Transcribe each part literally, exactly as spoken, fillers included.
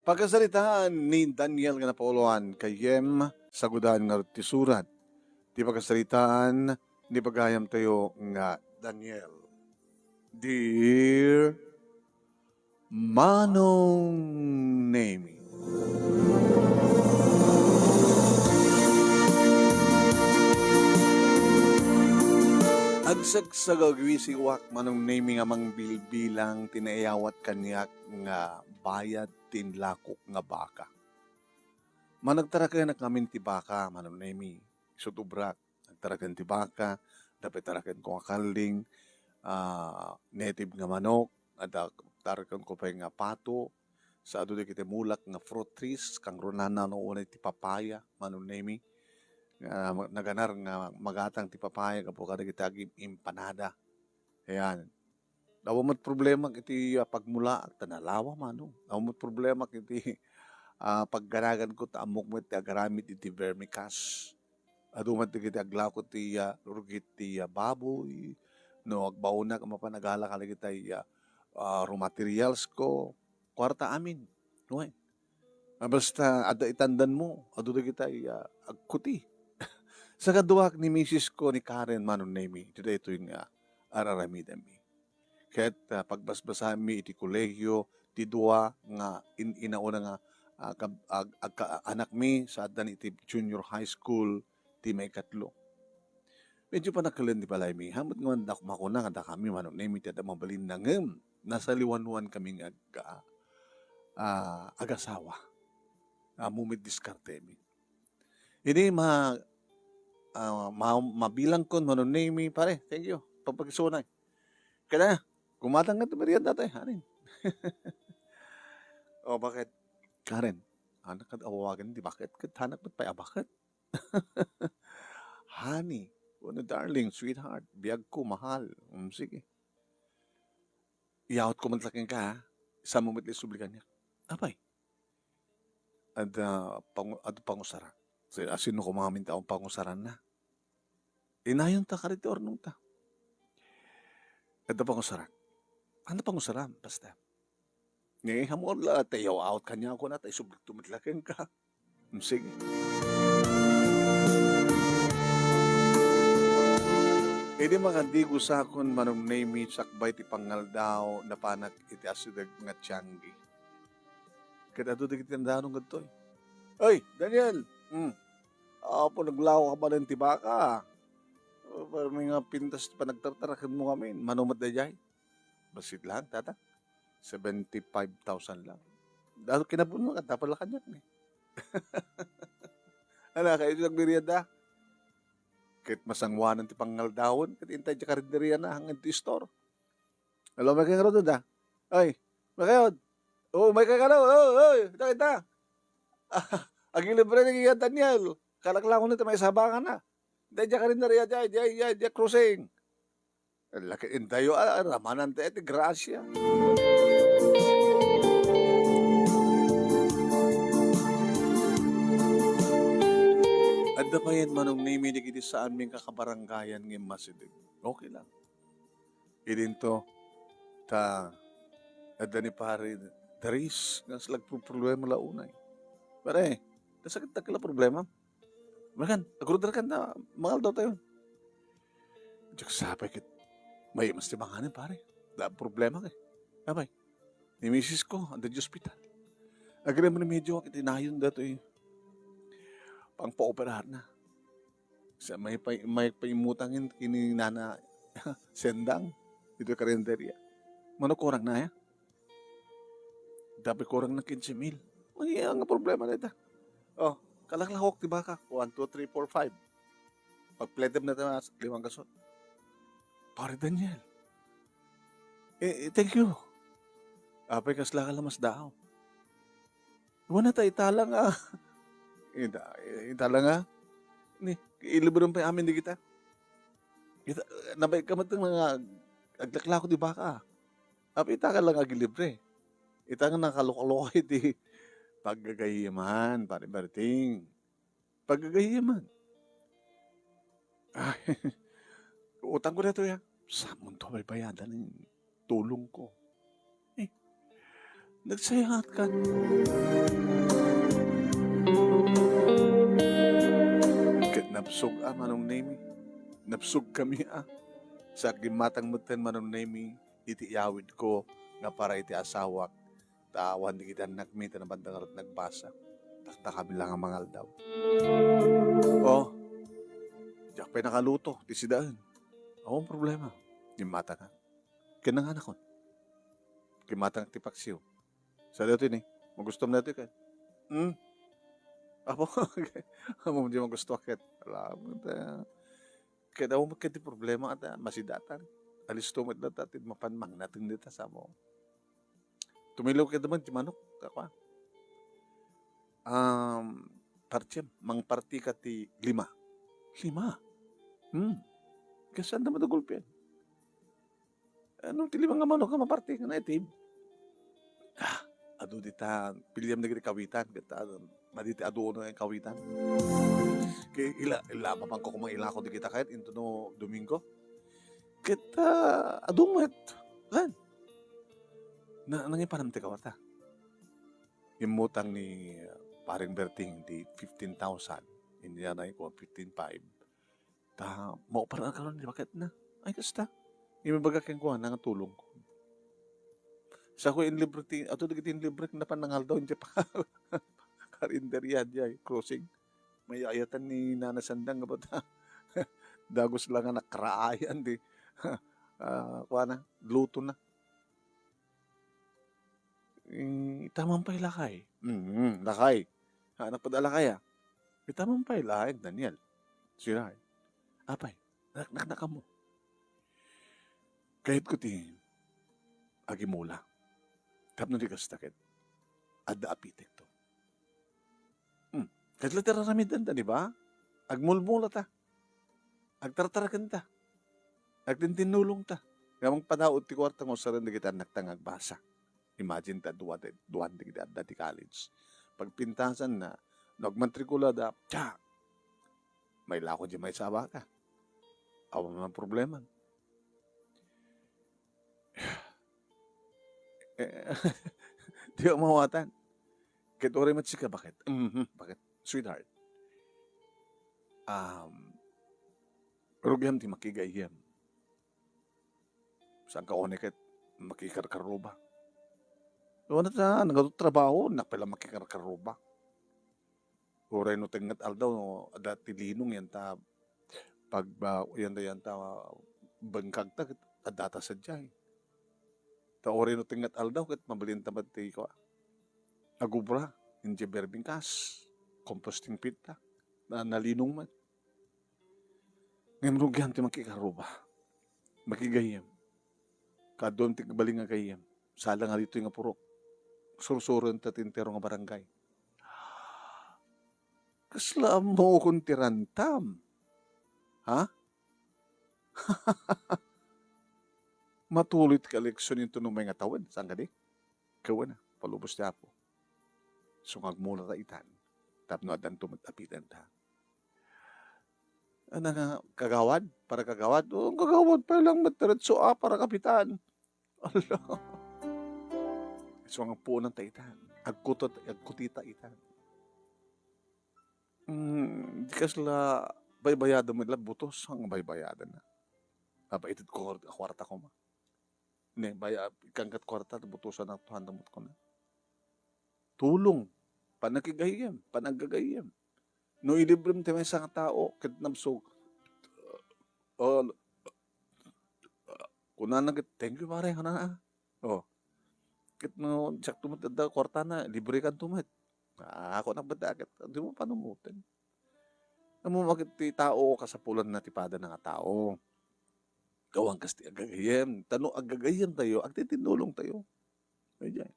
Pakasaritaan ni Daniel nga napauluan, gayyem, sagudan ngarud ti surat ti pakasaritaan ni pagayamtayo nga Daniel. Dear Manong Nemi. Agsagsagawisiwak, Manong Nemi, nga mangbilbilang ti naiyawat kaniak nga bayad ti inlakok nga baka. Managtarakenak ngamin ti baka, Manong Nemi. Isu ti ubrak, nagtaraken ti baka, dapay tarakenko nga kalding, ah, native nga manok, adda tarakenko pay nga pato, sa adu dagiti mulak nga fruit trees, kangrunana no unay ti papaya, Manong Nemi. Nga naganar nga magatang ti papaya gapu kadagiti agim-, empanada. Ayan. Awan met problema iti, ah, pagmulaak, ta nalawa, Manong. Awan met problema iti, ah, pagganaganko, ta ammok met ti agaramid iti vermicast. Adu met dagiti aglako ti, ah, rugit ti, ah, baboy, no agbaonak a mapan agala kadagiti, ah, ah, raw materials ko, kuarta amin. Wen. Ah, basta adda itandanmo, adu dagiti, ah, agkuti. Sakaduak ni misis ko ni Karen, Manong Nemi, iti daytoy nga ar-aramidenmi. Ket, ah, pagbasbasaanmi iti kolegio, ti dua nga in-, inauna nga, ah, kab-, ag-, agka-, anakmi, sa addan iti junior high school, ti maikatlo. Medyo panakelen ti balaymi. Hamet nga man dak-, makuna nga dakami, Manong Nemi, ti adda mabalin na ngem nasaliwanwan kami nga agka-, ah, agasawa. Ammom met diskartemi. Idi ma-, ah, ma-, mabilangkon, Manong Nemi, pare, thank you. Pagpakisunay. Kada, gumatang nga ti merienda tayo, hanin. O, bakit? Karen, anak, kad awagan di bakit? Ket anak, ba't pay abaket? Honey, ano, darling, sweetheart, biag ko, mahal. Mm, sige. Iyawat ko man laking ka, ha? Saan mo met isubli kaniak? Apay? Adda pangu-, adda pangusaran. Si-, asino ko mga minta ang pangusaran na? Inayon ta, kari ti urnong ta. Adda pangusaran. Ano pangusaran? Basta. Ni, hamor la, tayo out kanya ako na, tayo subli tumitlakin ka. Sige. Idi makadigo sakon, Manong Nemi, sakbay ti pangaldaw, napanak iti asideg nga tianggi. Ket adu dagiti tandano kadtoy. Ay, Daniel! Hmm. Apo, naglawa ka pa rin ti baka. Pero may nga pintas ti panagtartaraken mo kami. Mano met dayjay? Bassit lang, tata. Seventy-five thousand lang. Dahil kinabun mo, kanta pala kanyang ni. Ala, kayo yung nagmerienda? Ket masanguanan ti pangaldawon, ket intay ti karinderia na, hangin ti store. Hello, may kayo da? Ay, may kayo? Oo, may kayo, oh, oh, ita, ita. Agilibre ni Daniel. Kalaklako na ito, may sabangan na. Intay ti karinderia, di, di, di, di, crossing. Laki indayo, ah, ramanan ti, ti grasya. Adda payen Manong Nemi dagiti saanmi nga kakabarangayan nga immasideg. Okay lang. Idinto, ta, adda ni Pare Darius, nga nagproproblema la unay. Pare, nasakit ta kala problema? Makan, agruder kan ta, mangaldaw tayo. Diyak sapay ket, may mas ti manganin, pare. Da problema kay. Apay, ni misis ko, adda di ospital. Agrimremedyo, ket inayon datoy. Pangpaoperar na. Sa may pay-, may paimutangin kini Nana Sendang, ito karinderya. Mano kurang na, ya? Dapat kurang na quince mil. Ay, ang problema na ita. Oh, kalaklakok, di ba ka? One, two, three, four, five. Pag-plead na tayo, limang gasot. Pare Daniel. Eh, eh, thank you. Apay, kasla ka lamas daaw. Wala ta itala nga. Ita-, itala nga. Ni, ilibre pay amin di kita. Ita, nabay ka met nga aglaklako di baka. Apay ita ka lang agilibre. Ita nga nakalukalo iti paggagayiman, pare Berting. Paggagayiman. Ay, utang ko dito ya. Samunto, baybayadan ni tulong ko. Eh, Nagsayaat kan. Ket nabsog a, Manong Nemi. Nabsog kami a. Sa agimmatang metten, Manong Nemi, iti iyawidko nga para iti asawak, ta awan dagiti annakmi ta nabanda ngarud nagbasa. Taktakami la nga mangaldaw. Oh, diak pay nakaluto, ti sidaen. Awan problema. Gimmatang a. Ken nanganakon. Gimmatang ti paksiw. Sa daytoy ni, magustom daytoy ket. Hmm? Apo, ammom di magusto ket. Ala, puta. Ket awan met ket ti problema ta, masidatan. Alisto met data, ti mapan mangnateng dita, samo. Tumilaw ket man ti manok, kakwa. Um, partiem, mangparti ka ti lima. Lima? Hmm. Kasanda madagulpian. Ano ti lima nga manok nga maparti nga naitib? Ah, adu dita, piliem dagiti kawitan, ket, ah, madi ti adu uno nga kawitan. Kay ila, ila, mapanko koma ilako dagita kayat, into no Domingo. Ket, ah, adu met. Kan? Na, nangipanam ti kawata. Immutang ni, ah, Paring Berting ti fifteen thousand. Indiana ko fifteen five. Ta, maupar a karon ti baketna. Ay, kasta. Imbagak kenkuana nga tulong ko. Sa ko inlibre ti, ato dagiti inlibre, napan nangaldaw, hindi pa karinderya, diay, crossing. May ayatan ni Nana Sandang nga bata. Dagus lang nga nakraayan, di. Ah, kuana, luto na. Eh, itaman pay lakay. Mm, lakay. Anak pada lakay, ah. Itaman pay lakay, Daniel. Sweetheart. Apay, naknaknaka mo. Kayat ko ti agimula. Tapno di kasta ket, adda apitek to. Hmm. Kasla ti raramidanta, di ba? Agmulmula ta. Agtartaraken ta. Agtintinnulong ta. Nga mangpadaut ti kuarta nga usaren dagiti annakta nga agbasa. Imagine ta, dua, dua dagiti adda ti college. Pagpintasan na, no agmatrikula da, tsa! Mailako di may sabaka. Awan man problema. Eh, di ako mawatan. Ket uray met sika, bakit? Mhm, bakit? Sweetheart. Um, rugiam ti makigayyem. Saan ka one ket makikarkaruba? Wala ta, nagadu trabaho, napela makikarkaruba. Uray no tengnget aldaw, no, adda ti linong yan ta pag, ah, yan ta, yan ta, ah, bengkag ta, ket adda ta sadiay. Ta uray no tengnget aldaw, ket mabalin ta met ti, kua, agubra, inje berbingkas, composting pit ta, na, nalinong met. Ngem rugiam ti makikaruba. Makigayyem. Kaduam ti balin nga gayyem. Sala nga ditoy nga purok. Sursuroen ta ti entero nga barangay. Kasla ammokon ti rantam? Ha? Matuloy ti eleksyon into no may nga tawen. Saan kadi? Kawana, palubos ti Apo. So, nga agmula ta itan. Tapno addanto met apitanta. Ano nga, kagawad? Para kagawad? O, kagawad pa lang, mataretso, ah, para kapitan. Ala. So, nga punan ta itan. Agkutot, agkutita itan. Mm, di kasla baybayadan met la butos, ang baybayadan na. Aba, ited ko, kuarta ko ma. Ne, baya, ikangkat kuarta, butosan na tuhan damot ko na. Tulong. Panagkagayyem, panagkagayyem. No ilibrem ti maysa nga tao, ket nabsog. Oh, kunana ket, "Thank you, pare," kunana. Oh. Ket no, sakto met adda kuartana, libre kan to met. Ah, ako na ba ket, di mo panumoten. Ammom ket ti tao, kasapulan na ti pada na nga tao. Gawan kas ti agagayyem. Ta no agagayyem tayo, agtitinnulong tayo. Ay, diay.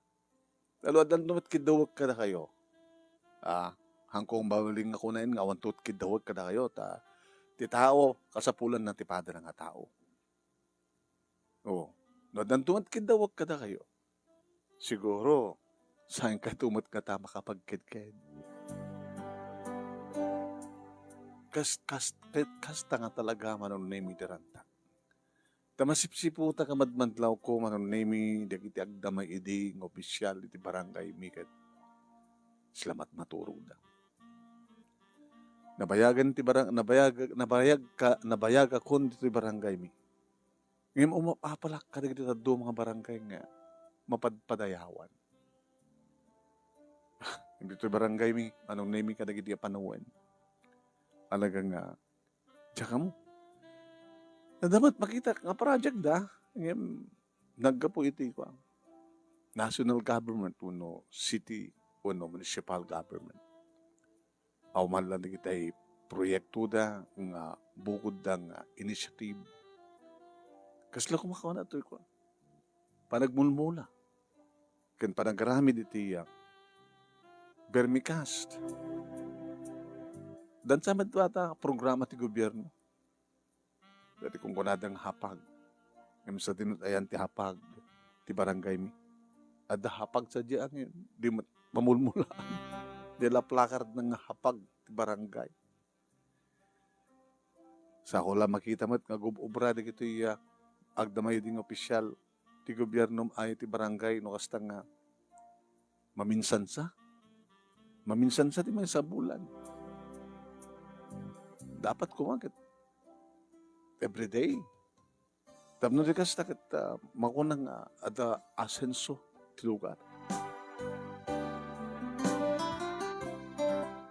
Talo, addan met kiddawek kada kayo. Ah, hangkong babaling nga kunain nga awan to kiddawek kada kayo. Ta, ti tao, kasapulan na ti pada na nga tao. Oo. No, addan to met kiddawek kada kayo. Siguro, saan ka to met kata makapagkedked? Kas-, kas-, kas-, kasta nga talaga, Manong Nemi, ti ranta. Ta masipsiputaka madmadlawko, Manong Nemi, dagiti agdama idi nga opisyal iti barangaymi ket sila matmaturogda. Nabayagan ti barang-, nabayag-, nabayag ka, nabayagakon ditoy barangaymi. Ngem umapapalak kadagiti dadduma nga barangay nga mapadpadayawan. Ditoy barangaymi, Manong Nemi, kadagiti a panawen. Talaga nga, diak ammo. Nadamot makita nga project da, ngem naggapu iti, kuan, national government wenno city wenno municipal government. Awan man lang dagiti proyektoda nga bukodda nga initiative. Kasla koma kuana toy, kuan, panagmulmula ken panagaramid iti, ah, vermicast. Dansa met dua ta programa ti gobierno. Dati kunkunada nga hapag. Ngem sadino ti ayan ti hapag ti barangaymi? Adda hapag sadiay ngem di met mamulmulaan. Di la placard nga hapag ti barangay. Sako la makita met nga gub-obra dagitoy, ah, agdama idi nga opisyal ti gobierno ay ti barangay no kasta nga maminsansa. Maminsansa ti maysa a bulan. Dapat koma ket everyday. Tapno di kasta ket, ah, makuna nga adda asenso ti lugar.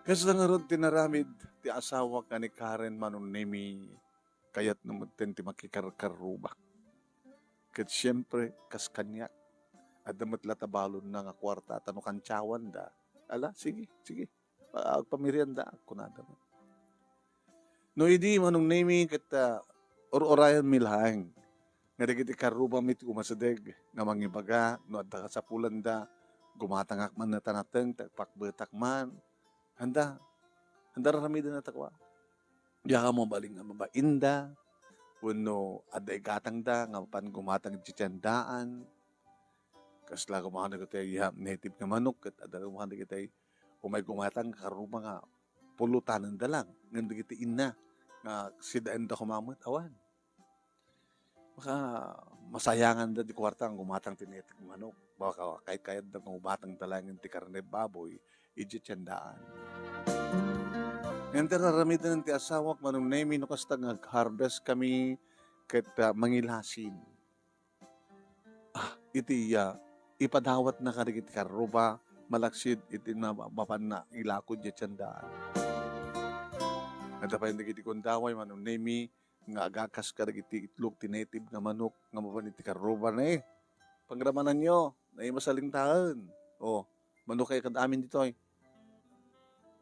Kasta ngarud ti naramid ti asawak nga ni Karen, Manong Nemi, kayatna metten ti makikarkarruba. Ket siempre, kas kaniak, adda met la ta balonna nga kuarta, ta no kantiawanda, ala, sige, sige, pa-, agpamerienda, kunada met. No idi, Manong Nemi, ket, ah, ur-urayanmi laeng nga dagiti karrubami ti umasideg nga mangibaga no adda kasapulanda, gumatangak man nateng, ti agpakbetak man. Handa, handa raramiden a takwa. Diak ammo mabalin nga mabainda, wenno adda igatangda nga mapan gumatang iti tiendaan. Kasla koma dagiti, ah, native nga manok, ket adda koma dagiti umay gumatang karruma nga pulutanenda lang, ngem dagiti inna nga sidaenda koma met, awan. Baka masayanganda ti kuarta nga gumatang ti native nga manok. Baka kayat-kayatda nga gumatangda laeng ti karne baboy, idiay tiendaan. Ngem ti raramiden ti asawak, Manong Nemi, no kasta nga ag-harvest kami ket, ah, mangilasin. Ah, iti, ah, ipadawatna kadagiti karruba, malaksid iti na-, mapanna ilako idiay tiendaan. Adda pay dagiti gundaway, Manong Nemi, nga agakas kadagiti itlog ti native nga manok nga mapan iti karruba, ne. Pangramananyo, naimasalingtaen. O, manok kay kad amin ditoy.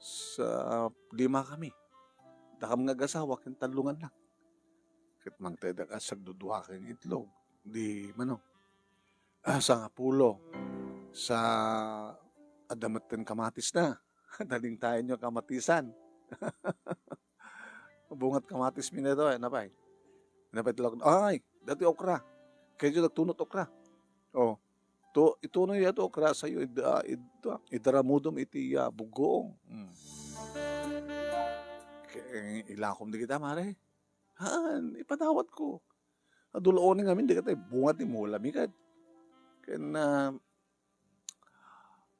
Sa lima kami. Dakam nga agasawa, ken tallo nga anak. Ket mangted a kas agdudua ken itlog. Di manok. Ah, sangapulo. Sa adda metten kamatis na. Talingtaenyo kamatisan. Bungat kamatis mi na to, eh, napay. Napay tulak. Ay, dati okra. Kayatyo nagtunot okra. Oh. To, itunoy ya to okra sayo, id-, ah, id-, ah, idaramudom iti, ah, buggoong. Hmm. Kay ilakom di kita, mare. Haan, ipadawat ko. Adulaonen ngamin, di katay bunga ti mula mi ket. Ken, ah,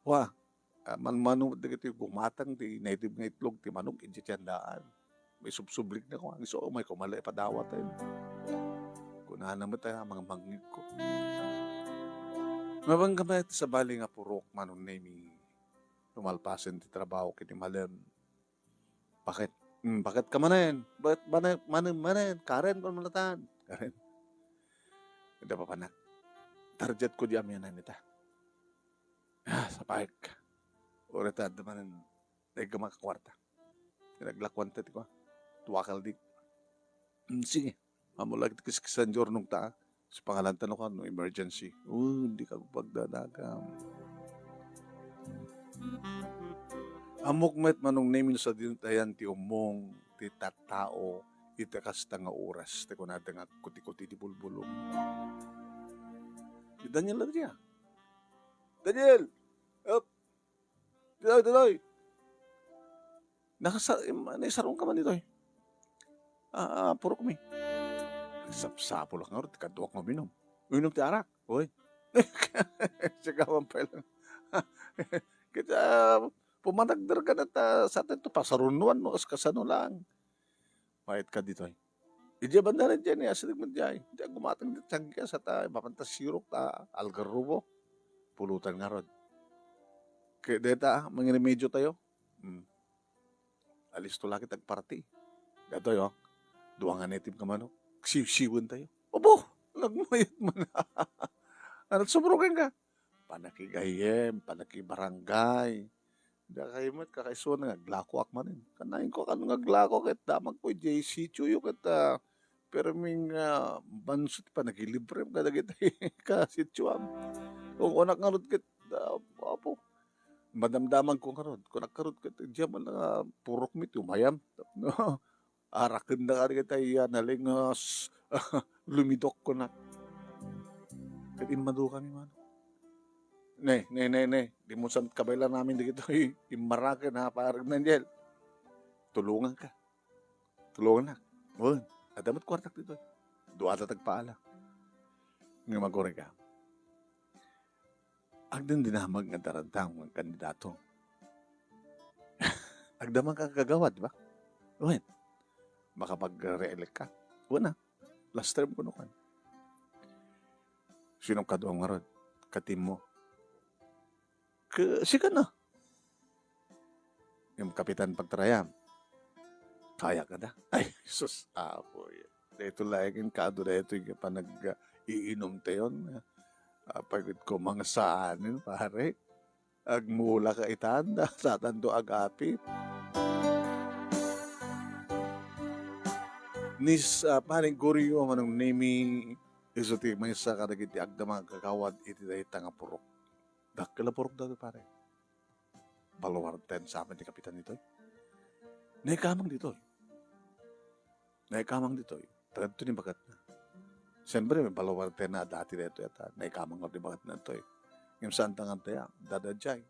wa, ah, manmano met dagiti gumatang ti native nga itlog ti manok idiay tiendaan. Maisubsublik na ko, isu umay ko mala ipadawaten. Kunana met a mangmangngegko. Mabangga met sabali nga purok, Manong Nemi, lumalpasen ti trabaho ket ni Malem. Baket, hmm, baket ka manen? Baket manen, manen, manen? Karen, kun malatan. Karen. Ida papanak. Target ko di amianan ita. Ah, sapayek. Uri ta, adda manen, nagga makakuarta. Naglakuan ta, ti ko. Tuwakal di. Hmm, sige. Amo lagi ti kiskisan jornong ta, sa pangalan ta no, kano emergency. Oh, hindi ka pagdadagam. Ammok met, Manong Nemi, no sadino ti ayan ti ummong ti tattao iti kasta nga oras, ti kunada nga kuti-kuti ti bulbulong. Ni Daniel la dia. Daniel! Up! Ditoy, ditoy. Nakasa-, im-, naisarungka man ditoy. Ah, ah, purok mi. Sapsapulak ngarud ti kaduak nga uminum. Uminum ti arak. Uy. Sigawan pay lang. Ket pumanagder ka na ta sa atin to, pasarunuan no, kas kasano lang. Mayat ka ditoy. Idiay banda na diay, ni asideg met diay. Diay gumatang ti tiangga, sa ta, mapanta sirok ta, algarrobo. Pulutan ngarud. Ket deta, mangiremedio tayo. Hmm. Alisto la ket agparti. Datoy, oh. Dua nga native nga manok. Siwsiwen tayo. Opo! Nagmayat man. Ano, sumrugen ka? Panakigayyem, panakibarangay. Dakay met, kakaisuan nga aglakoak manen. Kanayon ko, kano nga aglako ket damagko idiay sitio yo ket, ah, perming, ah, banso ti panagilibrem kadagiti kasitioam. Kunak ngarud ket, ah, apo, madamdamagko ngarud. Kunak ngarud ket, diay man nga purok mi ti umayam. No? Araken da kadagiti, ah, nalingas. Lumidok, kunak. Ket immadukami man. Ne, ne, ne, ne. Di mo san kabaelan amin dagitoy immaraken, ha, Pare Naniel. Tulonganka. Tulongannak. Wen, adda met kuartak ditoy. Duata ti agpaala. Ngem aguray ka. Agdindinamag nga daramdam nga kandidato. Agdama ka kagawad, ba? Wen, makapag-re-elect ka. Wen, ah. Last term kuno kan. Sino kadua ngarud? Katimmo. Ke, sika na. Yung kapitan pagtarayam. Kaya ka da? Ay, sus, apoy. Dito laeng kado dito yung panag-iinom tayon. Apay ko mga saanen, pare. Agmula ka itan, da, satan do agapit. Nis, ah, paring Gorio, manong Nemi, isu ti maysa kadagiti agdama nga kagawad iti dayta nga purok. Dakkel a purok datoy, pare. Baluarten sa amin ti kapitan ditoy. Naikamang ditoy. Naikamang ditoy. Tagad to ni bakatna. Siyempre, may baluarten na dati ditoy at, ah, naikamang ti bakatna ditoy. Ngem saan ta nga taya, dada jay.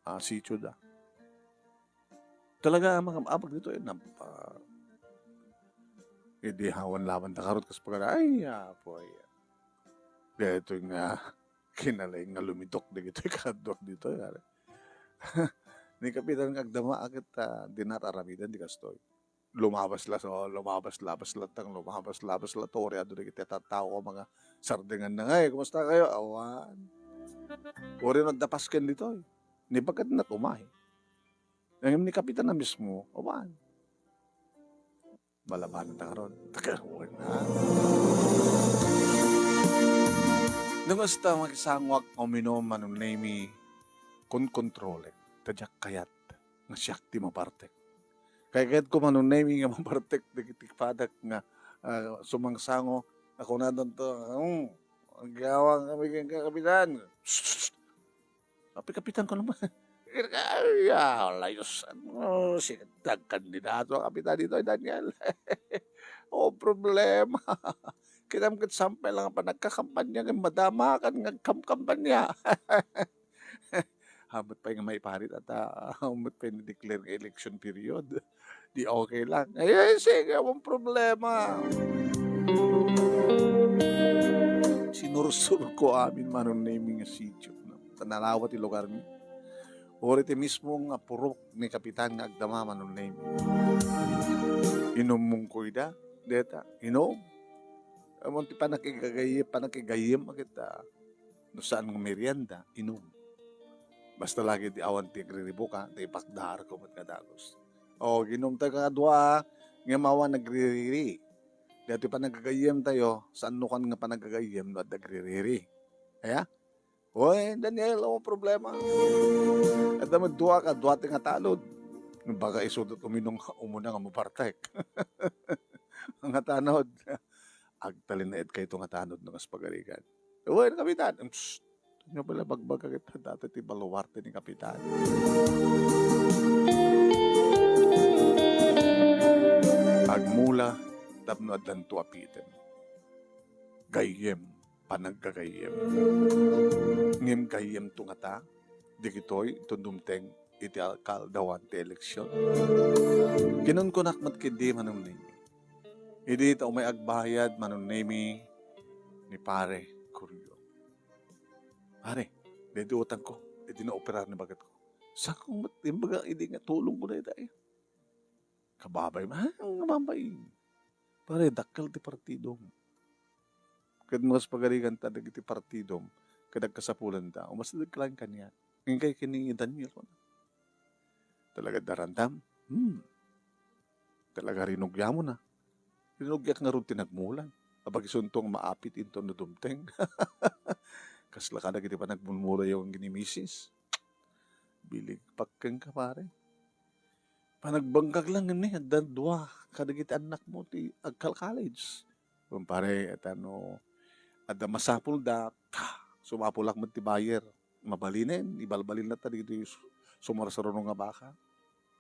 Ah, sitio da. Talaga, mga abag ditoy, napa-, idi hawan laban ta karot, kas pagkana, ay, apoy. Daytoy nga, kinalaing nga lumidok dagitoy kaduak ditoy, are. Ni kapitan nga agdama, ket, ah, di nat aramidan di kastoy. Lumabas la, so, lumabas, labas la, tang lumabas, labas la, tori, adu dagiti tattao, mga sardengan na nga, eh, kumusta kayo? Awan. Ori no, dapas ken ditoy. Ni bakit nat umay? Ang ni kapitan na mismo, awan. Malaban ta karon. Taka, wala. Nung asta makisanguak uminom, manong Nemi, kunkontrolek. Ta diak kayat nga siak ti mabartek. Kayat ko, manong Nemi, nga mabartek dagiti padak nga, ah, sumangsango. Ako na doon to, "Hmm, agyawang kami ken ka, kapitan." Psst! Apay, kapitan ko naman. Ay, ah, layos. Ano, si, nagkandidato ang kapitan dito, Daniel. Oh, problema. Kita mo, sampay lang ang panagkakampanya, nga madama ka nga agkamkampanya. Hamot pay nga maiparit at, ah, hamot pay ni-declare nga election period. Di okay lang. Ay, ay, sige, walang problema. Sinursur ko amin, manong Nemi, nga sitio, no? Panalawa ti lugar mi. Uri ti mismo nga purok ni Kapitan nga agdama, manong Nemi. Inumong ko ida, deta, inom. Amon ti panakigagay-, panakigayem, agita. No saan nga merienda, inum. Basta lagi ti awan ti agriribuka, ti ipakdaar ko met nga dagus. O, ginum tayo kadua, ngem awan agririri. Dati panagagayyem tayo, saan no kan nga panagagayyem no adda agririri. Aya? Oy, Daniel, awan problema. Adda met dua ka, dua ti nga talod. Baga isu dot uminum, umuna nga mabartek. Nga tanod. Agtalinaed kayto nga tanod no kas pagarigan. Wen, kapitan. Psst! Nga pala bagbaga kita dati ti baluarte ni kapitan. Agmula tapno addanto a pitem. Gayyem, panagkagayyem. Ngem gayyemto ngata, dagitoy, tundumteng iti alkaldawan ti eleksyon. Kinunkunak met ketdi, manong Nemi. Idi ta umay agbayad, Manong Nemi, ni Pare Curio. "Pare, daydi utangko, daydi naoperar ni bagetko." Saan ko met imbaga idi nga tulongko dayta, eh. Kababay, ah, kababay. Pare, dakkel ti partidom. Ket no kas pagariganta dagiti partidom, ket agkasapulanta, umasideg laeng kaniak. Inkay ken ni Daniel, kuna. Talaga darandam? Hmm. Talaga rinugiamona. Rinugiak ngarud ti nagmulan. Abagisunto nga maapit inton no dumteng. Kasla ka dagiti panagmulmulayo ken ni misis. Bileg pakkenka, pare. Panagbangkag lang ni, adda dua kadagiti annakmo ti agkal-college. Kumpare, etano, adda masapulda, ta, sumapulak met ti buyer. Mabalinen, ibalbalin latta dagiti su-, sumursuruno nga baka.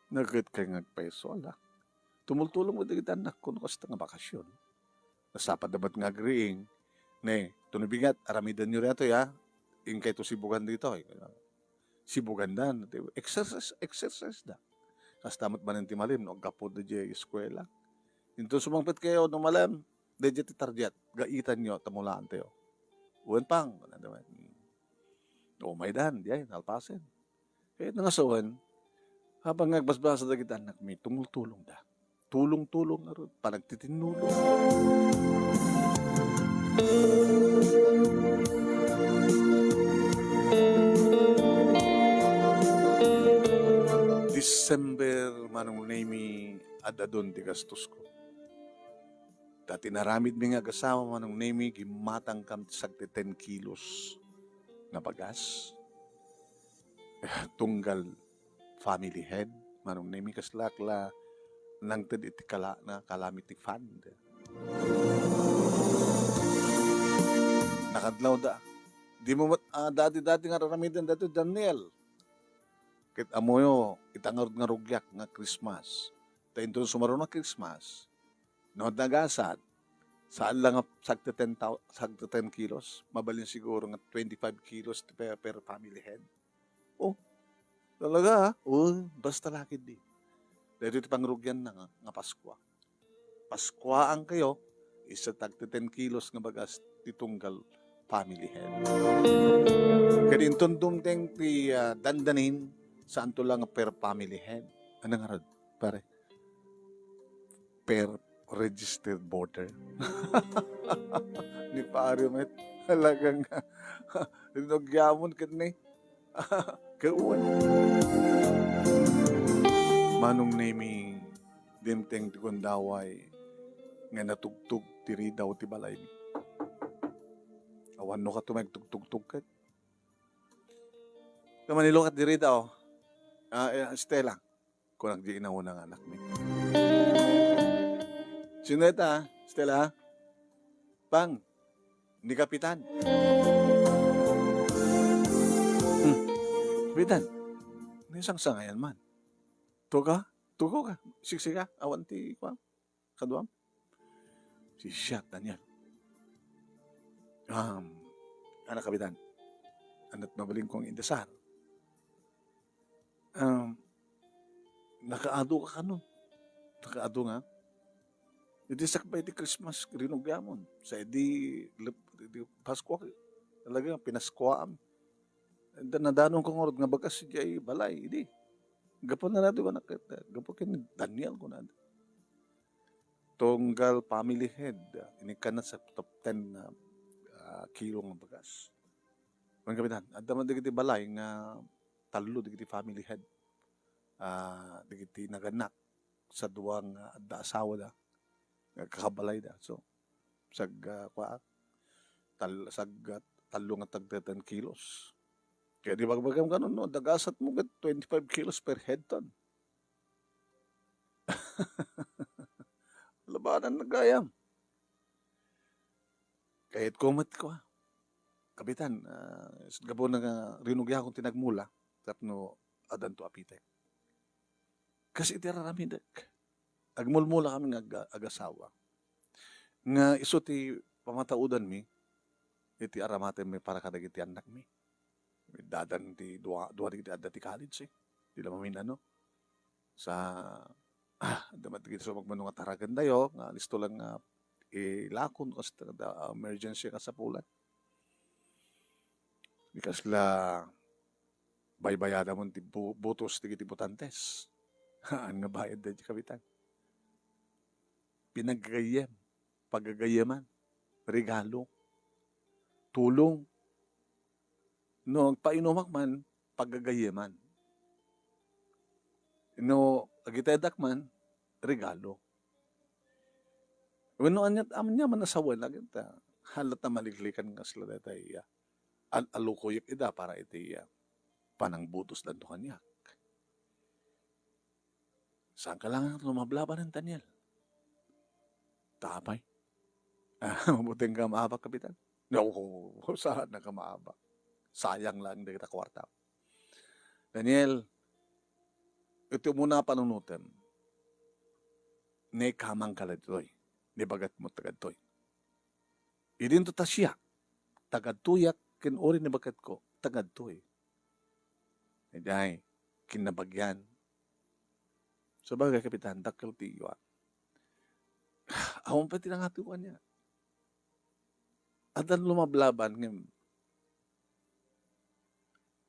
Naket kay nga agpayso, ala. Tumultulong met dagiti annakko no kasta nga bakasyon. Nasapadda met nga agriing. Ne, tunubigat, aramidenyo daytoy, ha? Inkay to sibugan ditoy. Sibugandan. Exercise, exercise da. Kasta met manen ti malem, no, aggapu da diay eskuela. Inton sumangpet kayo, no malem, daydiay ti target. Gaitanyo, ta mulaantayo. Wen pang, kunada met. Umaydan, diay, nalpasen. Ket nangasawen, habang nga agbasbasa dagiti annakmi, tumultulongda. Tulong-tulong ngarud, panagtitinnulong. December, Manong Nemi, ad-adun ti gastosko. Ta ti inaramidmi nga agasawa, Manong Nemi, gimmatangkam ti sagti ten kilos nga bagas. Tunggal family head, Manong Nemi, kaslak la nangted iti kala-, na calamity fund. Nakadlawda. Dimo met, ah, dati-dati nga raramiden daytoy, Daniel. Ket ammoyo, ita ngarud nga rugiak nga Christmas. Ta inton sumaruno a Christmas, no, nagasat, saan la nga sagti ten thou-, sagti ten kilos, mabalin siguro nga twenty-five kilos ti per, per family head. Oh, talaga, ah? Oh, basta la ketdi. Daytoy ti pangrugianna nga, nga Paskua. Paskuaankayo, isu ti sagti ten kilos nga bagas ti tunggal family head. Ket inton dumteng ti, ah, dandanin, saanto la nga per family head. Ano ngarud, pare? Per registered voter. Ni pare met, talagang rinugiamon ket ni. Kawan. Manong Nemi, dimteng ti gundaway nga natugtog ti ridaw ti balaymi. Awan no kato maigtugtugtog ket. Kamanilukat diri daw. Ah, eh, Stella. Kunak di inauna nga anakmi. Sino ita, Stella? Pang, ni Kapitan. Hmm. Kapitan, ni sangsangayan man. Tuga? Tugo ka? Siksika? Awan ti, kuan? Kaduam? Si Siak Daniel. Um, anak Kapitan, anat mabalin kong indasar. Um, nakaadu ka kano? Nakaadu nga? Iti sakbay ti Christmas, rinugiamon. Sa idi, lep-, idi Pasko, talaga, pinaskuaam. Ita, nadanon ko ngarud nga bagas idiay balay, idi. Gapu na nato, anak, gapu ken Daniel, kunada. Tunggal family head, inikkanna sa top ten na, ah, kilo nga bagas. Wen, Kapitan, adda man dagiti balay nga tallo dagiti family head, ah, dagiti nagannak sa dua nga adda asawada, nga kakabalayda. So, sag-, ah, kua, tal-, sag-, ah, tallo nga tagteten kilos. Kaya di bagbagam kanon, no, dagasat mo ket twenty-five kilos per head ton. Labanan na gayam. Kayat ko met ko, ah. Kapitan, ah, gapu na nga rinugiakon ti nagmula, tapno adanto a pitek. Kas iti araramidek, agmulmula kami nga aga-, agasawa. Nga isu ti pamataudanmi, iti aramatenmi para kadagiti annakmi. Dadan ti dua, dua dagiti adda ti college, eh. Di la mamin-ano. Sa Ah, adda met dagiti sumagmamano nga taragendayo nga listo lang nga ilakon kas ta, emergency nga sapulan. Di kasla baybayadamon ti bu-, butos dagiti botantes. Haan nga bayad daydi, kapitan. Pinaggayyem, paggagayyeman, regalo, tulong. No agpainumak man, paggagayyeman. No agitedak man, regalo. Wenno ania, ania man a sawen, agita, hala ta maliklikan nga kasla dayta iya. Al-, alukuyek ida para iti, ah, panangbutos danto kaniak. Saan ka lang lumablaban, Daniel? Ta apay? Ah, mabuting ka maabak, Kapitan? No, saan na ka maabak? Sayang lang dagita kuarta. Daniel, iti umuna a panunotem, naikamang ka ditoy, nibagatmo tagadtoy. Idinto ta siak, tagadtoyak, ken uri ni baketko, tagadtoy. Idiay, kinnabagian. Sabagay, Kapitan, dakkel ti iyua. Awan pay ti nangatiw kaniak. Addan lumablaban ngem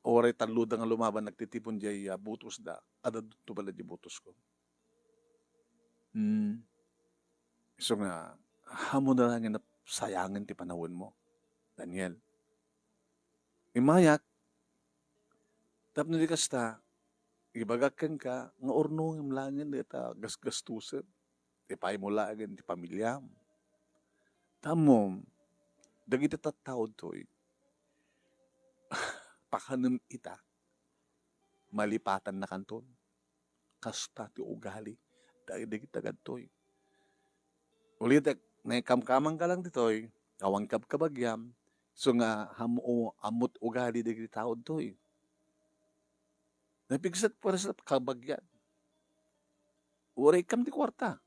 uray talloda nga lumaban nagtitipon diay, ah, butosda, adda dutto pay la diay butosko. Hmm. Isu nga, ammom da laengen a sayangen ti panawenmo, Daniel. Immayak, tapno di kasta, ibagak kenka nga urnongem laengen dayta gasgastusem, ti paymo laengen ti pamiliam. Ta ammom, dagiti tattaotoy, pakanem ita, malipatannakanton. Kasta ti ugali dagiti tagadtoy. Ulitek, naikamkamangka lang ditoy, awan kabkabagiam, isu nga ammo, ammot ugali dagiti taotoy. Napigset, pares la kabagian. Uray ikkam ti kuarta.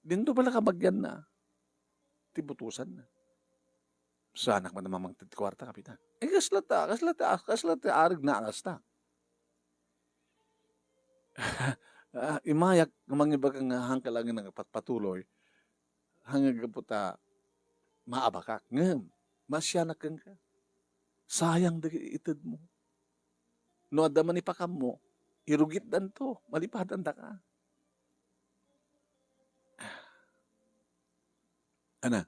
Dinto pay la kabagianna ti butosanna. Saanak man a mamangted ti kuarta, Kapitan. Eh, kasla ta, kasla ta, kasla ti arigna a kasta. Ah, immayak nga mangibaga nga haanka laengen a patpatuloy, haan nga gapu ta maabakak. Ngem, masianak kenka. Sayang dagiti itedmo. No adda man ipakammo, irugitdanto, malipadandaka. Ana?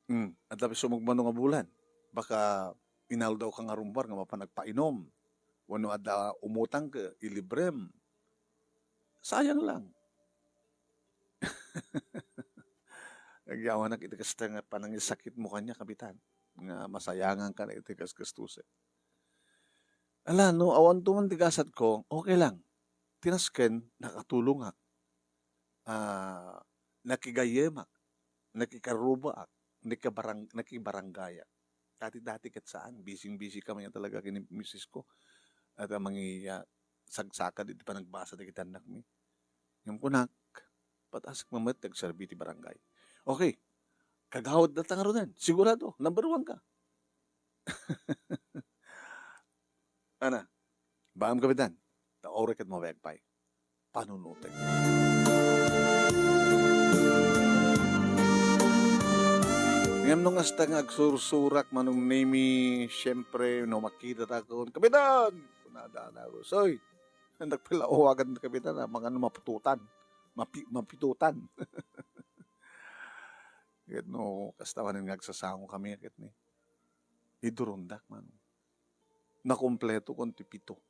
Hmm, adda pay sumagmamano nga bulan. Baka inaldawka ngarud nga mapan agpainom. Wenno adda umutangka, ilibrem. Sayang lang. Agyawanak iti kasta nga panangisakitmo kaniak, Kapitan, nga masayanganka iti gasgastusem. Ala, no awanto man ti gasatko, okay lang. Ti nasken, nakatulongak. Ah, nakigayyemak, nakikarrubaak, nakibarang-, nakibaranggayak. Dati-dati ket saan, bising-bisi kami nga talaga ken ni misis ko. At, ah, mangi-, ah, sagsakad iti panagbasa dagiti annakmi. Ngem kunak, "Patasek met ti agserbi ti barangay." Okay, kagawad data ngaruden, sigurado, number one ka. Ana, baam, Kapitan, ta uray ket mabayag pay. Panunotek. Ngem no kasta nga agsursurak Manong Nemy, siempre, no makitatakon, "Kapitan!" kunada, "Soy, annak pay la awagan, Kapitan, a, mangano maputotan, mapi-, mapitotan." Ket no kasta manen nga agsasango kami, ket ni, idurondak man. Nakumpleto kon ti pito.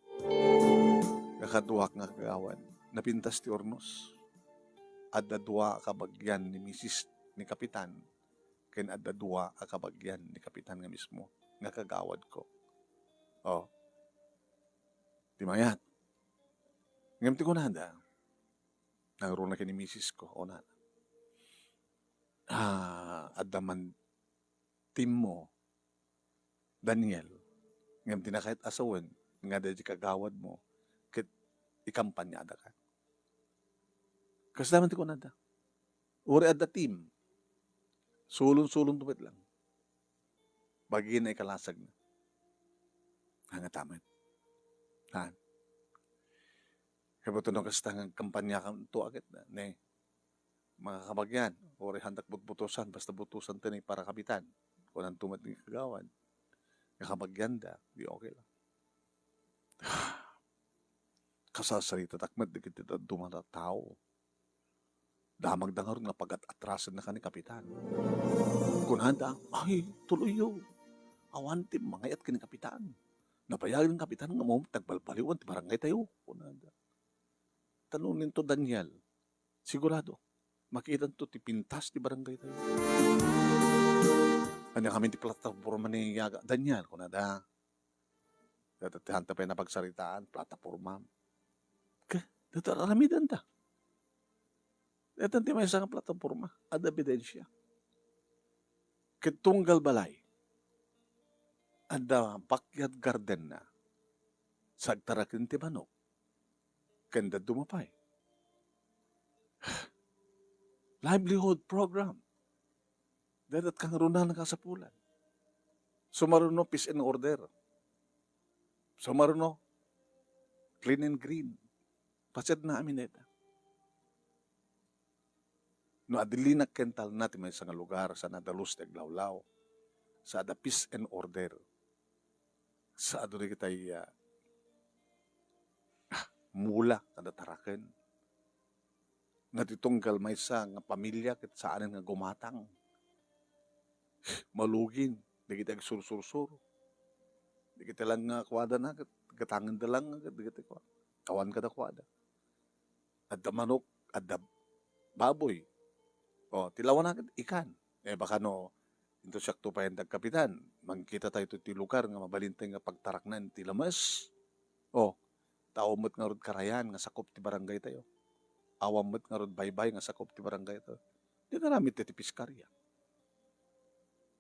Kakaduak nga kagawad, napintas ti urnos. Adda dua a kabagian ni misis ni Kapitan, ken adda dua a kabagian ni Kapitan nga mismo nga kagawadko. Oh. Ti mayat. Ngem ti kunada, nangruna ken ni misis ko, kunana, "Ah, adda man teammo, Daniel, ngem ti nakaet a sawen nga daydi kagawadmo ket ikampanyadakan." Kasla man ti kunada. Uray adda team, sulon-sulonto met lang. Bagina ikalasagna. Ngata met. Ha? Kabuto no kasta nga agkampaniakanto a ket, ne, mga kabagian, uray haandak butbutosan, basta butosanto ni para kapitan. Kunanto met ni kagawad, nga kabagianda, di okay lang. Kasasaritatak met dagiti dadduma a tao. Damagda ngarud nga pagat-atrasenna ken ni kapitan. Kunada, "Ay, tuloyyo. Awan ti mangayat ken ni kapitan. Nabayag ni kapitan nga ammom ti agbalbaliwan ti barangaytayo," kunada. Tanonento, Daniel, sigurado, makitanto ti pintas ti barangaytayo. Ania ngamin ti plataporma ni Yaga? Daniel, kunada. Dayta ti haanta pay napagsaritaan, plataporma. Ke, dayta aramidenta. Dayta ti maysa nga plataporma, adda ebidensia. Ket tunggal balay, adda backyard gardenna, sa agtaraken ti manok, ken dadduma pay. Livelihood program. Dayta ti kangrunaan nga kasapulan. Sumaruno, peace and order. Sumaruno, clean and green. Pasiatna amin dayta. No adilinak ken talna ti maysa nga lugar, saan a dalus ti aglawlaw, saan a peace and order, saan a dagiti, ah, ah, mula nga taraken. Nga ti tunggal maysa nga pamilia ket saanen nga gumatang. Malugin dagiti agsursursuro. Dagiti lang nga kuadana ket gatangenda lang ket dagiti kua-, awan kadakuada. Adda manok, adda baboy. O, ti lawana ket ikan. Eh, baka no, into siakto pay nga agkapitan, mangkita tayo ti lugar nga mabalin tayo nga pagtaraknan ti lames. O, tao met ngarud Karayan nga sakup ti barangay tayo. Awan met ngarud Baybay nga sakup ti barangay tayo. Di nga namin ti, ti piskaria.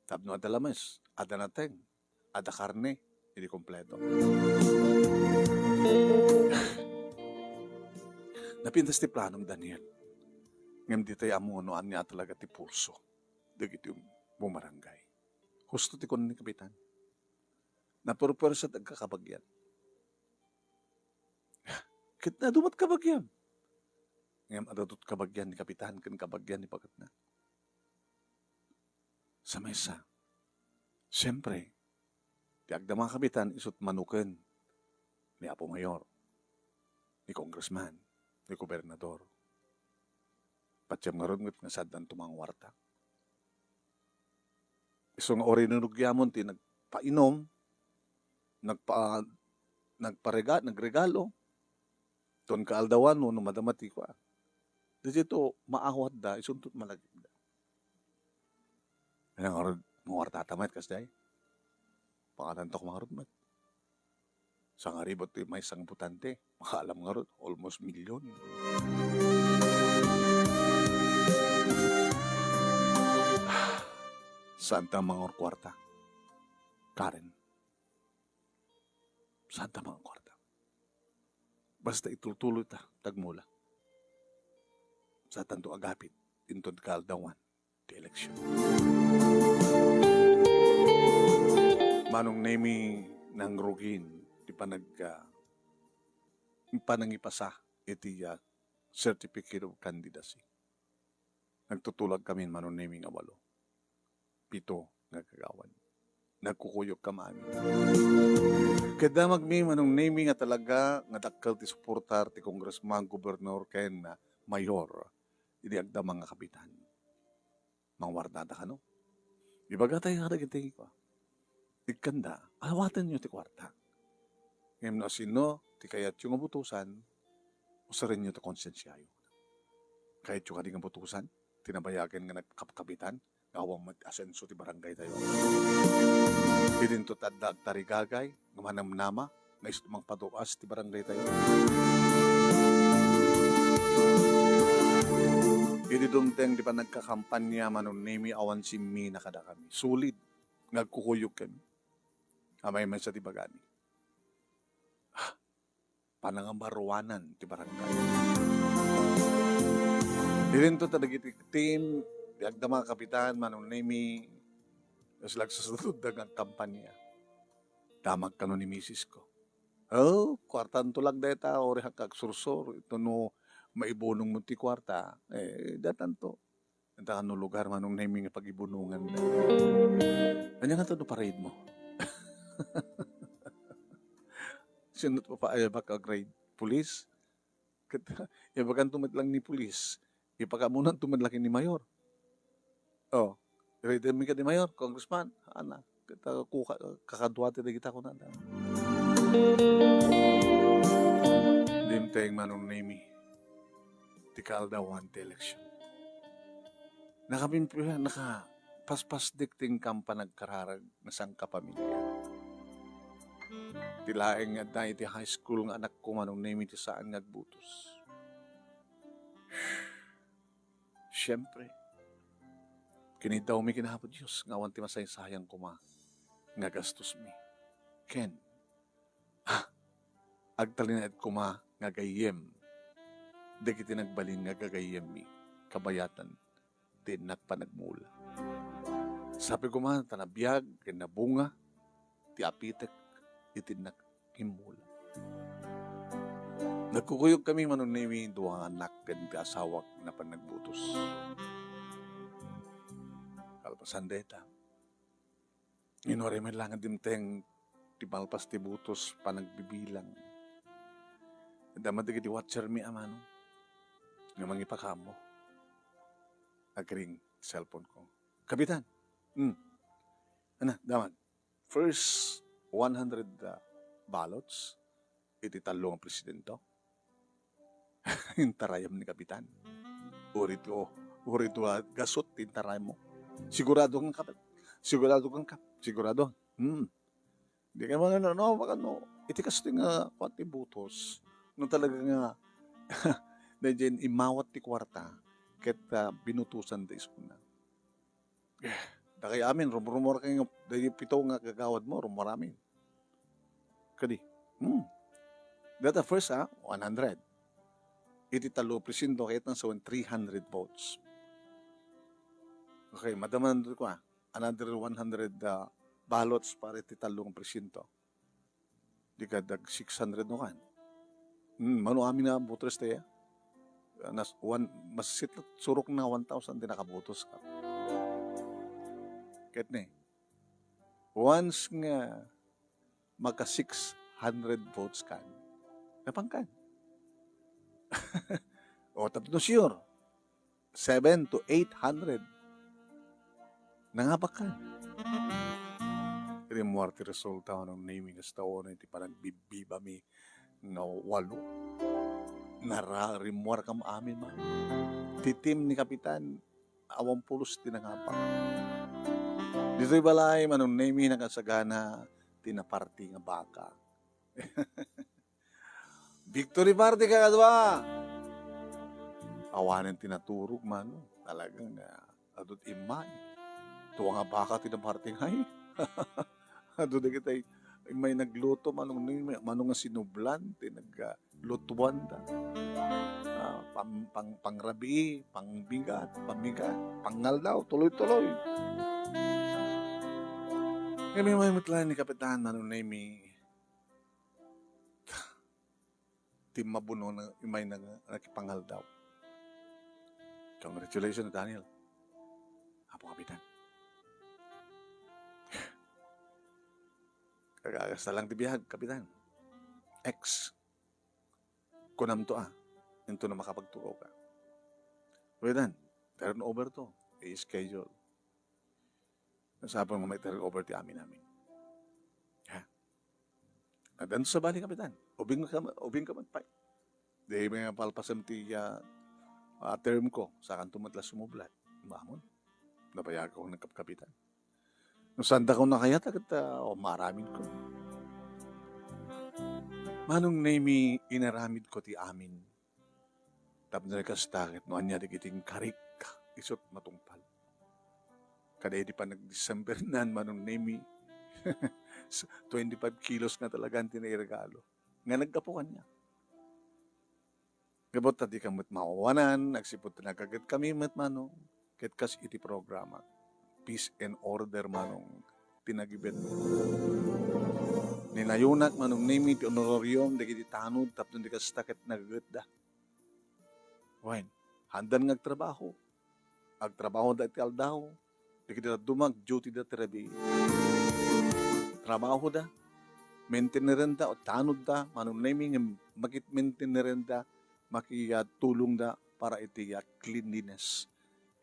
Tapno adda lames, adda nateng, adda karne, idi kompleto. Napintas ti planom, Daniel. Ngem di tayo ammo no ania talaga ti pulso dagiti bumarangay. Husto ti kunana ni Kapitan. Napurpuersa ti agkakabagian. Ket adu met kabagian. Ngem adu met kabagian ni Kapitan ken kabagian ni baketna. Sa maysa, siempre, ti agdama a kapitan isu't manoken ni Apo Mayor, ni Congressman, ni Gobernador. Patiem ngarud met nga saandanto manguarta. Isu nga uray no rugiamon ti nagpainum, nagpa-, nagparega-, nagregalo, ton kaaldawan wenno madama ti kua. Dagitoy maawatda, isunto malagipda. Ania ngarud, manguartata met kasdiay? Pangatanto ngarud met. Sangaribut ti maysa nga botante, makaalam ngarud, almost million. Saanta manguarkuarta, Karen. Saanta manguarkuarta. Basta itultuloyta ti agmula. Saantanto agapit inton kaaldawan ti eleksyon. Manong Nemy, nangrugin ti panag-, ah, panangipasa iti, ah, certificate of candidacy. Nagtutulagkami, Manong Nemy, nga walo, pito nga kagawad. Nagkukuyokkami amin. Ket damagmi, Manong Nemy, nga talaga nga dakkel ti suportar ti kongresman, gobernador, ken, ah, mayor idi agdama nga kapitan. Manguartata kano? Ibagatayo kadagiti kua, ikkanda, awatenyo ti kuarta. Ngem no asino ti kayatyo nga butosan, usarenyo ti konsensiayo. Kayatyo kadi nga butosan ti nabayagen nga nagkapkapitan nga awan met asenso ti barangaytayo? Idinto ti adda agtarigagay nga manamnama nga isu ti mangpadu-as ti barangaytayo. Idi dumteng ti panagkakampanya, Manong Nemy, awan simmina kadakami. Sulid nga agkukuyokkami. Amay maysa ti bagami. Panangabaruanan ti barangay. Idinto ta dagiti team ti agdama a kapitan, Manong Nemy, sila agsasaudda nga agkampanya. Damag kano ni misis ko. Oh, kuartanto lang dayta, uray agsursor. Ito no maibunong mo ti kuarta, eh, datanto. Ita no lugar, Manong Nemi, nga pagibunongan. Ania nga to no parade mo? Sino to pa, ay, baka grade? Police? Ket, ibaganto met lang ni pulis, ipakaammonanto met lang ni mayor. Oh, ready mi kadi mayor, congressman, ana, ket, ah, kuka-, kakadua ti dagita kunada. Dimteng, Manong Nemi, ti kaaldawan ti election. Nakabimpi-, naka-, paspasdek ti inkam panagkararag nga sangkapamilya. Ti laeng nga adda iti high school nga anakko, Manong Nemi, ti saan nga agbutos. Siempre, kiniddawmi ken Apo Dios nga awan ti masaysayang koma nga gastosmi. Ken, ah, agtalinaed koma nga gayyem dagiti nagbalin nga gagayyemmi kabayatan ti innak panagmula. Sapay koma ta nabiag ken nabunga ti apitek iti innak immula. Nagkukuyogkami, Manong Nemi, dua nga annak ken ti asawak napan nagbutos. Kalpasan dayta, inuray met laeng dimteng ti malpas ti butos, panagbibilang. Adda met dagiti watcher mi a, Manong, nga mangipakaammo. Agring cellphone ko. "Kapitan!" "Hmm. Ana, damag." First one hundred, ah, ballots iti tallo nga presidente. Intarayam ni Kapitan. Uray to, uray to, ah, gasut ti intarayam mo. Sigurado kang Kap-, sigurado kang Kap-, sigurado. Hmm. Di ka man, ano, no, baka, no, iti kastoy nga, kuan ti butos, no, talaga nga, na diyan imawat ti kuarta, ket, ah, binutusan da isuna. Eh, dakay amin, rumrumor kay nga, dagiti pito nga gagawad mo, rumor amin. Kadi, hmm. That the first, ah, one hundred. Iti tallo presinto, kayat nang sawen three hundred votes. Okay, madaman ko, ah, another one hundred, ah, ballots para iti tallo nga presinto. Di ka dag six hundred no kan. Hmm, mano amin nga voters tayo? Nas-, one, masitla surok na one thousand ti nakabotos ka. Ket ni, once nga maka six hundred votes kan, napan kan. O, tapno sure. Seven to eight hundred. Nangabakan. Rimmuar ti resulta, Manong Nemi, kasta uno iti panagbibbibami nga walo. Nara-, rimmuar kam amin, man. Ti team ni Kapitan, awan pulos ti nangabak. Ditoy balay, Manong Nemi, nakasagana ti naparti nga baka. Victory party, kakadua! Awanen ti naturog, mano. Talagang, ah, adut immay. Tua nga baka ti naparti ngay. Adu dagiti immay nagluto, mano, mano nga sinublan ti nag, ah, lutuan da. Ah, pang-, pang-, pangrabii, pangbigat, pamigat, pangaldaw, tuloy-tuloy. Kami may mutlan ni Kapitan, Manong Nemi. Ti mabuno na, imay na nakipangaldaw. Congratulations, Daniel. Apo, Kapitan. Kagagasta lang ti biag, Kapitan. X. Kunam to, ah. Into na makapagtuo ka. Kapitan, turn over to. I-schedule. Nasapon nga may turn over ti amin-amin. Ha? Addan sa bali, Kapitan. Ubing ka, ubing ka man, pay. Di may palpasam ti, ah, ah, term ko. Sakanto met la sumublat. Mamon. Nabayag ako ng kap-, Kapitan. No sanda ko nakayat, ket, ah, o, maaramid ko. Manong Nemi, inaramid ko ti amin. Tapno kasta ket no ania dagiti inkarik, isut matungpal. Kada idi panag-December nan, Manong Nemi, twenty-five kilos nga talaga ti nairegalo. Nga naggapu kaniak. Gapu ta dika met mawawanan, agsipud ti nagaget kami met, Manong, ket kas iti programa, peace and order, Manong, ti nagibet. Ninayonak, Manong Nemi, ti honorarium dagiti tanod tapno di kasta ket nagagetda. Wen, haandan nga agtrabaho. Agtrabahoda iti aldaw. Dagiti dadduma, agdutyda ti rabii. Trabahoda. Maintenerenda o tanodda, Manong Nemi, ngem makit-maintenerenda, makiyatulongda para iti, ah, cleanliness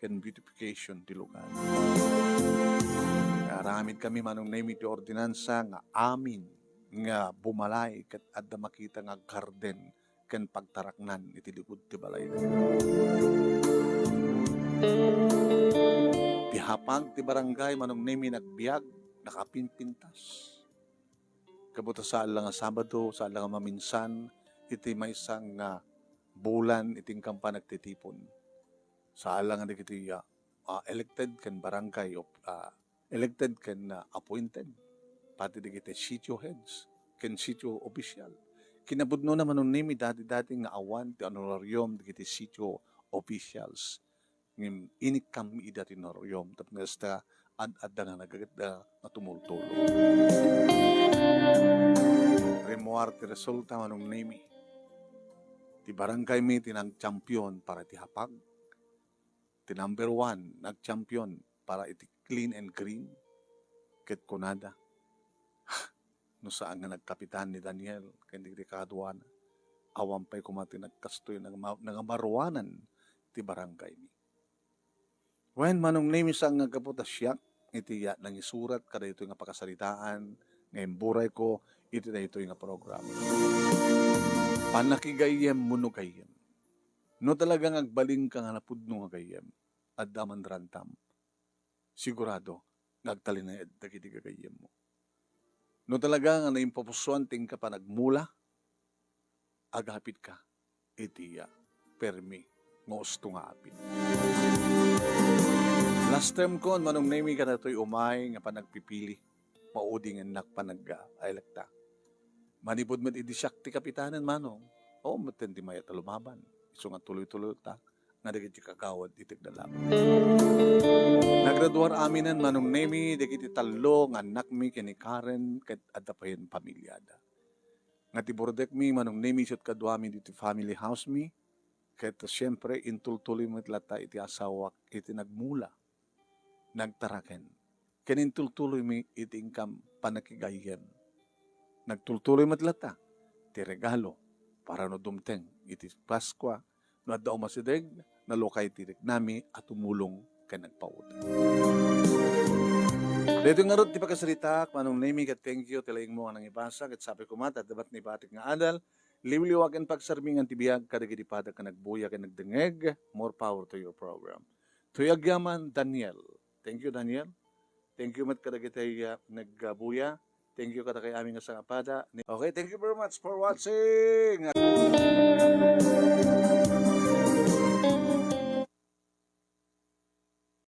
ken beautification ti lugar. Aramid kami, Manong Nemi, ti ordinansa nga amin nga bumalay ket adda makita nga garden ken pagtaraknan iti likod ti balayna. Ti hapag ti barangay, Manong Nemi, nagbiag, nakapimpintas. Kabutta, saan la nga Sabado, saan la nga maminsan iti maysa nga bulan iti inkan panagtitipon. Saan la nga dagiti, ah, ah, elected ken barangay of, ah, elected ken, ah, appointed. Pati dagiti sitio heads ken sitio official. Kinapudnona, Manong Nemi, dati-dati nga awan ti honorarium dagiti sitio officials. Ngem inikkam ida ti honorarium tapno kasta ad-adda nga nagagetda nga tumultulo. Rimmuar ti resulta, Manong Nemi. Ti barangaymi ti nagchampion para iti hapag. Ti number one, nagchampion para iti clean and green. Ket kunada, no saan nga nagkapitan ni Daniel ken dagiti kaaduana, awan pay koma ti nagkastoy, nangama-, nangamaruanan ti barangaymi. Wen, Manong Nemi, saan nga gapu ta siak iti, ah, nangisurat kadaytoy nga pakasaritaan nga imburayko iti daytoy nga programa. Pannakigayyem wenno gayyem. No talaga nga agbalinka nga napudno nga gayyem, adda man rantam. Sigurado nga agtalinaed dagiti gagayyemmo. No talaga nga naimpapusoan ti inka panagmula, agapitka iti, ah, permi nga usto nga apit. Last term kon, Manong Nemi, kadatoy umay nga panagpipili, maudingennak panag-, ah, elekta. Manipud met idi siak ti kapitanen, Manong, awan metten ti mayat a lumaban. Isu nga tuloy-tuloyta nga dagiti kagawad iti agdalagan. Nagraduar aminen, Manong Nemi, dagiti tallo nga annakmi ken ni Karen ket adda payen pamiliada. Nga ti burdekmi, Manong Nemi, isut' kaduami ditoy family house mi, ket siempre, intultuloy met latta iti asawak iti nagmula, nagtaraken, ken intultuloymi iti inkan pannakigayyem. Nagtultuloy met latta ti regalo para no dumteng iti Paskua, no adda umasideg, nalukay ti riknami a tumulong ken nagpautang. Daytoy ngarud ti pakasaritaak, Manong Nemi, ket thank you ti laingmo nga nangibasa, ket sapay koma ta adda met naibatik nga adal, liwliwa ken pagsarmingan ti biag kadagiti padek nga nagbuya ken nagdengngeg. More power to your program. Toy agyaman, Daniel. Thank you, Daniel. Thank you met kadagiti, ah, nagbuya. Thank you kadagiti amin nga sangapada. Okay, thank you very much for watching.